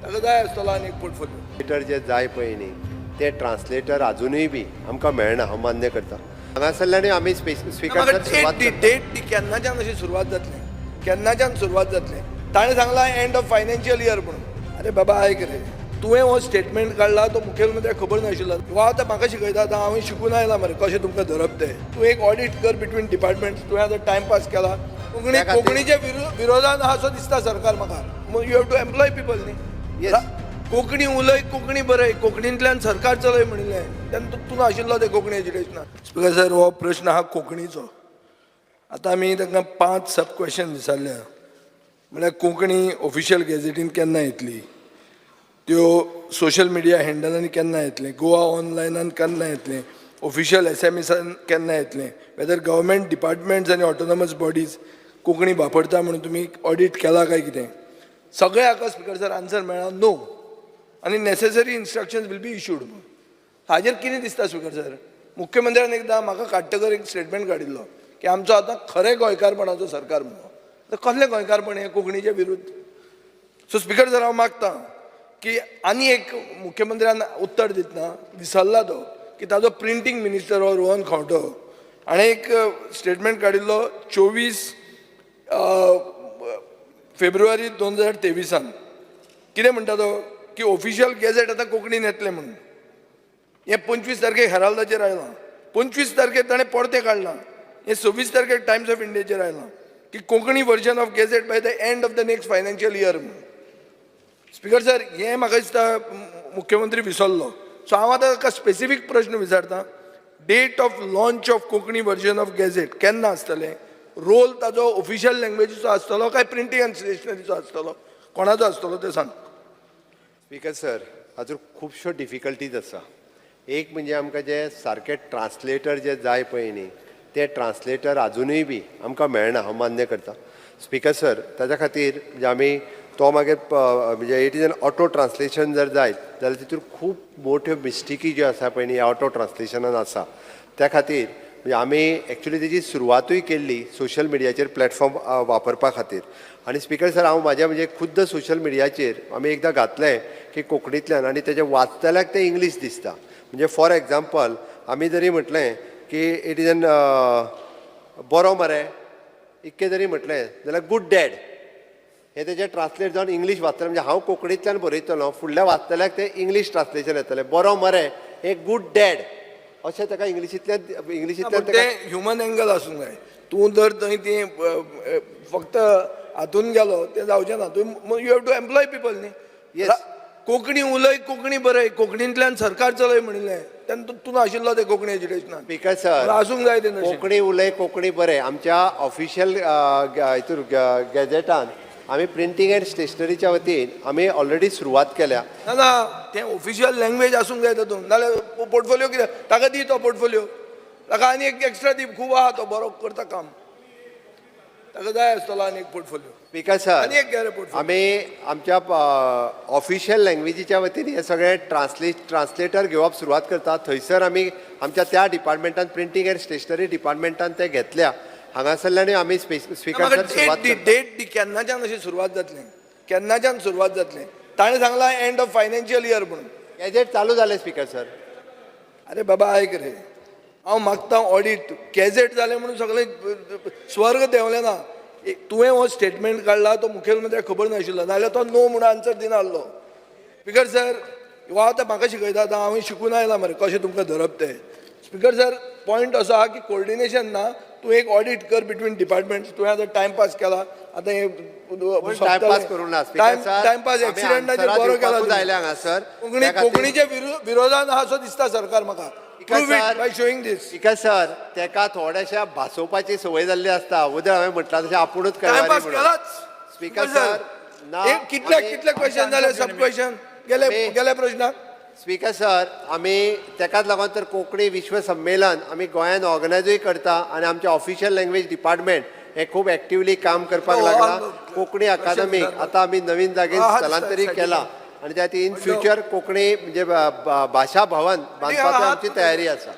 ताका जाय आसतलो आनी एक पोर्टफोलियो. ट्रान्सलेटर जे जाय पळय न्ही, ते ट्रान्सलेटर आजुनूय बी आमकां मेळना, हांव मान्य करता. हांगासरल्यानूय आमी स्पिकर म्हाका सर डेट सुरवात दी, करता. डेट दी, केन्नाच्यान अशी सुरवात जातली, केन्नाच्यान सुरवात जातली? ताणें सांगलां एंड ऑफ फायनान्शियल इयर म्हणून. अरे बाबा, आयक रे, तुवें हो स्टेटमेंट काडला तो मुखेलमंत्र्याक खबर नाशिल्लो. हो आतां म्हाका शिकयता. आतां हांवें शिकून आयला मरे कशें तुमकां धरप तें. तूं एक ऑडिट कर बिटवीन डिपार्टमेंट्स. तुवें आतां टायमपास केला. कोंकणी त्या खातीर- कोंकणीच्या विरोधान आहा असो दिसता सरकार म्हाका. You have to employ people न्ही. Yes. Konkani उलय, कोंकणी बरय, कोंकणींतल्यान सरकार चलय म्हणिल्लें तेन्ना तूं नाशिल्लो ते कोंकणी एज्युकेशनाक. स्पिकर सर, हो प्रश्न आहा कोंकणीचो. आतां आमी तांकां पांच सब क्वेश्चन विचारल्या. म्हळ्यार कोंकणी ऑफिशियल गॅझेटीन केन्ना येतली, त्यो सोशल मिडिया हँडलांनी केन्ना येतलें, गोवा ऑनलायनान केन्ना येतलें, ऑफिशियल एसएमएसान केन्ना येतलें, वेदर गव्हर्मेंट डिपार्टमेंट्स आनी ऑटोनॉमस बॉडीज कोंकणी वापरता म्हणून तुमी ऑडिट केला काय कितें. सगळें हाका स्पिकर सर आन्सर मेळ्ळा नो आनी necessary instructions will be issued. हाजेर कितें दिसता स्पिकर सर? मुख्यमंत्र्यान एकदां म्हाका काडटकर एक स्टेटमेंट काडिल्लो की आमचो आतां खरें गोंयकारपणाचो सरकार म्हणून. आतां कसलें गोंयकारपण हें कोंकणीच्या विरुद्ध? सो स्पिकर सर, हांव मागता की आनी एक मुख्यमंत्र्यान उत्तर दितना विसरला तो की ताजो प्रिंटींग मिनिस्टर हो रोहन खंवटो हाणें एक स्टेटमेंट काडिल्लो 24 फेब्रुवारी 2023. कितें म्हणटा तो की ऑफिशियल गॅझेट आतां कोंकणीन येतलें म्हणून. हें 25 तारखेक हेराल्दाचेर आयलां. 25 तारखेर ताणें परतें काडलां. हें 26 तारखेक टायम्स ऑफ इंडियाचेर आयलां की Konkani version of gazette by the end of the next financial year म्हणून. स्पिकर सर, हें म्हाका दिसता मुख्यमंत्री विसरलो. सो हांव आतां ताका स्पेसिफीक प्रश्न विचारता: date of launch of Konkani version of gazette केन्ना आसतलें? रोल ताजो ऑफिशियल लँग्वेजीचो आसतलो काय प्रिंटींग आनी स्टेशनरीचो आसतलो? कोणाचो आसतलो तें सांग. स्पिकर सर, हातूंत खुबश्यो डिफिकल्टीज आसा. एक म्हणजे आमकां जे सारके ट्रान्सलेटर जे जाय पळय न्ही, ते ट्रान्सलेटर आजुनूय बी आमकां मेळना, हांव मान्य करता. स्पिकर सर, ताच्या खातीर म्हणजे आमी तो मागीर म्हणजे it is an auto translation जर जायत जाल्यार तितून खूब मोठ्यो मिस्टेकी ज्यो आसा पळय न्ही, ह्या ऑटो ट्रान्सलेशनान आसा. त्या खातीर म्हणजे आमी एक्चुली तेजी सुरवातूय केल्ली सोशल मिडियाचेर प्लॅटफॉर्म वापरपा खातीर. आनी स्पिकर सर, हांव म्हाज्या म्हणजे खुद्द सोशल मिडियाचेर आमी एकदां घातलें की कोंकणींतल्यान आनी तेजें वाचतल्याक तें इंग्लीश दिसता. म्हणजे फॉर एग्जाम्पल, आमी जरी म्हटलें की it is an बरो मरे इतकें जरी म्हटलें जाल्यार गूड डॅड हे तेजें ट्रान्सलेट जावन इंग्लीश वाचतलें. म्हणजे हांव कोंकणींतल्यान बरयतलो, फुडल्या वाचतल्याक तें इंग्लीश ट्रान्सलेशन येतलें, बरो मरे हे गूड डॅड अशें ताका इंग्लिशींतल्यान इंग्लिशींतल्यान पूण ताका तें ह्युमन एंगल आसूंक जाय. तूं जर थंय ती फक्त हातून गेलो तें जावचें ना. तूं you have to employ people न्ही. Yes. Konkani उलय, कोंकणी बरय, कोंकणींतल्यान सरकार चलय म्हणिल्लें तेन्ना तूं नाशिल्लो ते कोंकणी एज्युकेशनाक. स्पिकर सर, आसूंक जाय तें तशें. कोंकणी उलय, कोंकणी बरय आमच्या ऑफिशियल हितूर गॅझेटान आमी प्रिंटींग अँड स्टेशनरीच्या वतीन आमी ऑलरेडी सुरवात केल्या. ना ना, तें ऑफिशियल लँग्वेज आसूंक जाय तातूंत. नाल्यार पोर्टफोलियो कितें? ताका दी तो पोर्टफोलियो, ताका आनी एक एक्स्ट्रा दी. खूब आहा, तो बरो करता काम. ताका जाय आसतलो आनी एक पोर्टफोलियो. स्पिकर सर, आनी एक घे रे पोर्टफोलियो. आमी आमच्या ऑफिशियल लँग्वेजीच्या वतीन हे सगळे ट्रान्सलेटर घेवप सुरवात करता. थंयसर आमी आमच्या त्या डिपार्टमेंटान, प्रिंटींग अँड स्टेशनरी डिपार्टमेंटान ते घेतल्या. हांगासरल्यानूय आमी स्पिकर म्हाका सर सुरवात डेट दी, करता. डेट दी, केन्नाच्यान अशी सुरवात जातली, केन्नाच्यान सुरवात जातली? ताणें सांगलां एंड ऑफ फायनान्शियल इयर म्हणून. गॅझेट चालू जालें स्पिकर सर. अरे बाबा, आयक रे, हांव मागता ऑडिट. गॅझेट जालें म्हणून सगळें स्वर्ग देंवलें ना. तुवें हो स्टेटमेंट काडला तो मुखेलमंत्र्याक खबर नाशिल्लो. नाल्यार तो नो म्हणून आन्सर दिना आसलो. स्पिकर सर, हो आतां म्हाका शिकयता. आतां हांवें शिकून आयला मरे कशें तुमकां धरप तें. स्पिकर सर, पॉयंट असो आहा की कोर्डिनेशन ना. तूं एक ऑडिट कर बिटवीन डिपार्टमेंट्स. तुवें आतां टायमपास केला. आतां हे टायमपास करूंक ना स्पिकर सर. टायमपास एक्सिडंटाचेर बरो केला तुवें. आयले हांगासर. कोंकणी त्या खातीर- कोंकणीच्या विरोधान आहा असो दिसता सरकार म्हाका. Speaker Prove it sir, by showing this. Speaker sir, तेका थोडेशा भासोवपाची संवय जाल्ली आसता. उदय हांवें म्हटलां तशें आपुणूच टायमपास म्हणून. केलाच. स्पीकर सर, ना. एक कितले कितले क्वेश्चन जाले सब क्वेश्चन गेले गेले प्रश्नाक? स्पीकर सर, आमी तेकाच लागून तर कोंकणी विश्व संमेलन आमी गोंयांत ऑर्गनायजूय करता आनी आमचें ऑफिशियल लँग्वेज डिपार्टमेंट हें खूब एक्टिवली काम करपाक हो, लागलां. कोंकणी अकादमीक आतां आमी नवीन जागेर स्थलांतरीत केलां आनी त्या इन फ्युचर कोंकणी म्हणजे भाशा भवन बांदपाची आमची तयारी आसा.